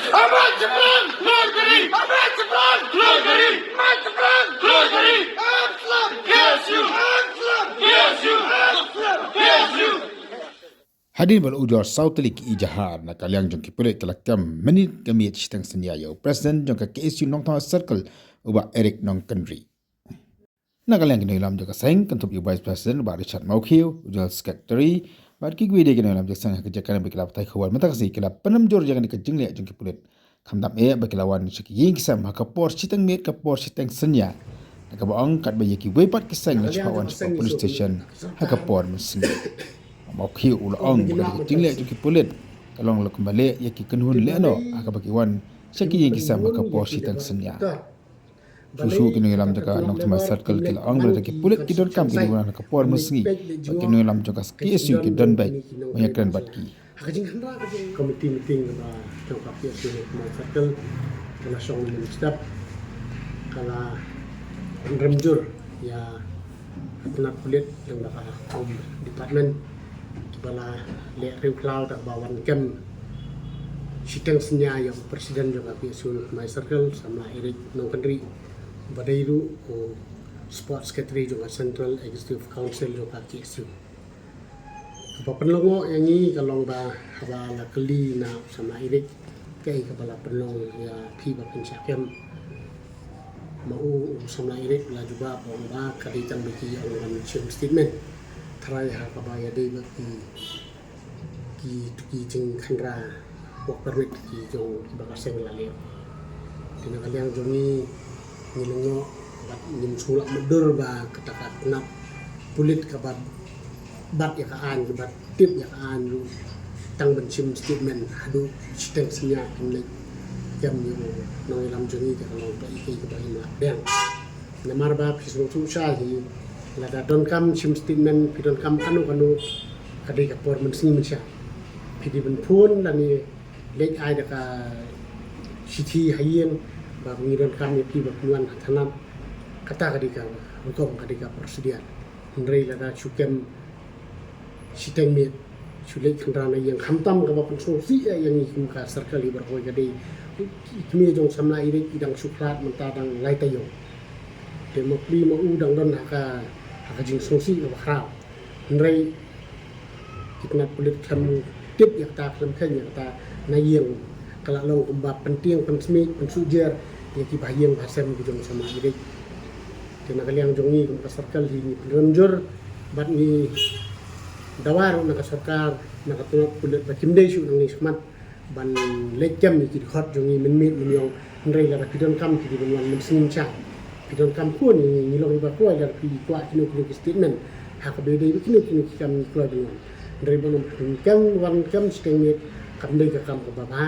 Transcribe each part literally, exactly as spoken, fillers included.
Ahmad Jibran, Lord Gari! Ahmad Jibran, Lord Gari! Ahmad Jibran, Lord Gari! Islam! K S U! Islam! K S U! Islam! K S U! Hadien ba la ujor saw tylli ki ijahar, na ka liang jong ki pulit ka la kem minit ka miet shiteng synñia ïa u President jong ka K S U Nongthymmai Circle, u Bah Eric Nongkynrih. Na ka liang ki nongïalam jong ka seng, kynthup ïa u Vice President u Bah Richard Mawkhiew, u General Secretary, bad kiwei de ki nongïalam jong ka seng ha ka jaka kane ba ki la batai khubor mynta ka sngi, ki la pynrem jur ïa kane ka jingleh jong ki pulit. Khamtam eh ba ki la wan sha ki ïing ki sem ha ka por shiteng miet, ka por shiteng synñia. Na kaba ong katba ïa kiwei pat ki seng la shu wan sha ka police station ha ka por mynsngi. Mawkhiew u la ong ba ka jingleh jong ki pulit ka long la kumba leh ïa ki kynhun lehnoh ha kaba ki wan sha ki ïing ki sem ha ka por shiteng synñia. Shuh shuh ki nongïalam jong ka Nongthymmai Circle ki la ong ba lada ki pulit ki donkam ki dei ban wan ha ka por mynsngi, bad ki nongïalam jong ka K S U ki don beit ban ïakren bad ki. Ha ka jingkhynra ka jong committee meeting kaba jong ka K S U Nongthymmai Circle ka la shong mynstep, ka la pynrem jur ïa ka tnat pulit lyngba ka Home Department kiba la leh riewkhlaw da kaba wan kem shiteng synñia ïa u President jong ka K S U Nongthymmai Circle, Samla Eric Nongkynrih, ba dei ruh u Sports Secretary jong ka Central Executive Council jong ka K S U. Kaba pynlyngngoh ïa ngi ka long ba haba la kylli na u Samla Eric kaei kaba la pynlong ïa phi ba phin shah kem, ma u, u Samla Eric u la jubab ba ong ba ka dei tang ba ki ong ban shim statement. Tharai ha kaba ïadei bad ki, ki, ki jingkhynra work permit ki jong kiba ka seng la leh. Te na ka liang jong ngi, ngi lyngngoh bad ngim sngewlah mutdur ba kata ka tnat pulit kaba bat ïa ka aiñ, kaba tip ïa ka aiñ ruh tang ban shim statement haduh shiteng synñia kim leit kem ïa u nongïalam jong ngi, te ka long kaei kaei kaba ngim lah pdiang. Namar ba phi sngewthuh shai hi, lada donkam shim statement, phi donkam kano kano, ka dei ka por mynsngi mynshiang. Phi dei ban phone lane leit ai da ka shithi ha ïing ba ngi donkam ïa phi ba phin wan ha thanat. Kata ka dei ka rukom, ka dei ka procedure. Hynrei lada shu kem shiteng miet, shu leit khynra na ïing, khamtam kaba pynsngewsih ïa ngi kum ka circle hi baroh, ka dei i kmie jong Samla Eric i dang shu khlad mynta dang lai taïew. Te ma pli ma u dang don ha ka, ha ka jingsngewsih kaba khraw. Hynrei ki tnat pulit khlem tip ïa kata, khlem kheiñ ïa kata na ïing, ka la long kumba pyntieng pynsmiej pynsujor ïa ki bahaïing bahasem ki jong Samla Eric. Te na ka liang jong ngi kum ka circle hi ngi pynrem jur bad ngi dawa ruh na ka sorkar, na ka tnat pulit ba kim dei shuh nangne shakhmat ban leit kem ïa ki dkhot jong ngi mynmiet mynñiong. Hynrei lada phi donkam phi dei ban wan mynsngi mynshuwa. Phi donkam khun ïa ngi, ngi long kiba kloi, lada phi kwah kino kino ki statement ha kaba ïadei bad kino kino ki kam ngi kloi ban wan. Hynrei ban ym kem, wan kem shiteng miet kam dei ka kam kaba bha.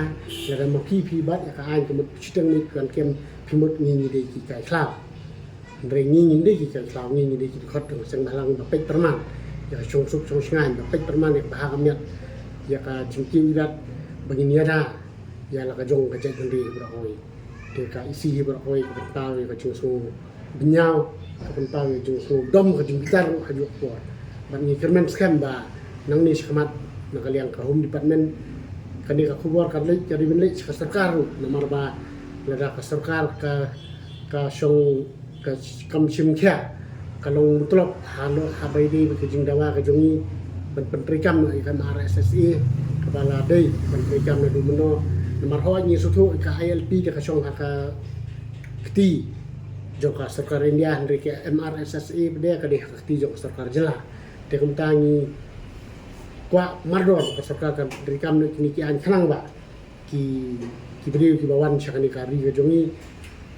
Lada ma phi phi bat ïa ka aiñ ka mut shiteng miet phi wan kem, phi mut ngi ngi dei ki kai khlaw. Hynrei ngi ngim dei ki kai khlaw, ngi ngi dei ki dkhot jong ka seng bhalang ba peit pyrman ïa ka shongsuk shongshngaiñ, ba peit pyrman ïa ka bha ka miat, ïa ka jingkiew irat ba ngin ïada ïa la ka jong ka jaitbynriew hi baroh kawei. Te ka E C hi baroh kawei ka pynpaw ïa ka jingsngew bynñiaw, ka pynpaw ïa ka jingsngew dom, ka jingbitar ruh ha juh ka por. Bad ngi kyrmen skhem ba nangne shakhmat na ka liang ka Home Department, kane ka khubor ka leit, ka dei ban leit sha ka sorkar ruh, namar ba lada ka sorkar ka, ka shong ka kam shim khia, ka long mutlop halor haba ïadei bad ka jingdawa ka jong ngi ban pyntreikam ïa ka M R S S A kaba la dei ban treikam naduh mynno. Namar hooid ngi sngewthuh ka I L P te ka shong ha ka kti jong ka sorkar India, hynrei ka M R S S A pat de ka dei ha ka kti jong ka sorkar jylla. Te kumta ngi kwah mardor ka sorkar kan treikam ïa kine ki aiñ khnang ba ki, ki briew kiba wan sha kane ka ri ka jong ngi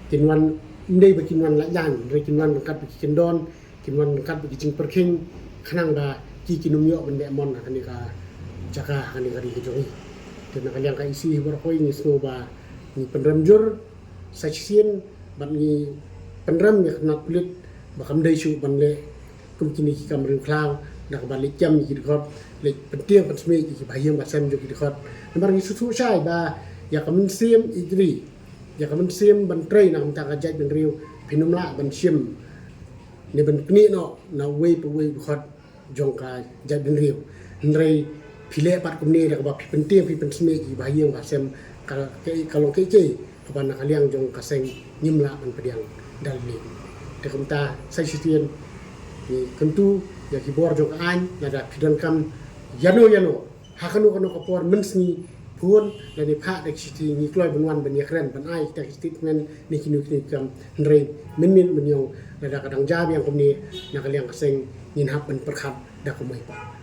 kin wan, ym dei ba kin wan lait laiñ, hynrei kin wan ryngkat bad ki kyndon, kin wan ryngkat bad ki jingpyrkhing, khnang ba ki kin ym ïoh ban leh mon ha kane ka jaka, ha kane ka ri ka jong ngi. Te na ka liang ka E C hi baroh kawei ngi sngew ba ngi pynrem jur sa shisien bad ngi pynrem ïa ka tnat pulit ba kam dei shuh ban leh kum kine ki kam riewkhlaw da kaba leit kem ïa ki dkhot, leit pyntieng pynsmiej ïa ki bahaïing bahasem jong ki dkhot. Namar ngi sngewthuh shai ba ïa ka mynsiem ïeit ri, ïa ka mynsiem ban trei na ka bynta ka jaitbynriew, phin ym lah ban shim ne ban knieh noh na uwei pa uwei u dkhot jong ka jaitbynriew. Hynrei phi leh pat kumne da kaba phi pyntieng phi pynsmiej ïa ki bahaïing bahasem ka, ka, ka long ka ïa kaba na ka liang jong ka seng ngim lah ban pdiang da lade. Te kumta sa shisien ngi kyntu ïa ki bor jong ka aiñ, lada phi donkam ïano ïano ha kano kano ka por mynsngi, phone lane phah da ki shithi, ngi kloi ban wan ban ïakren ban ai kita ki statement ne kino kino ki kam. Hynrei mynnin mynñiaw lada ka dang jia biang kumne na ka liang ka seng ngin hap ban pyrkhat da kumwei pat.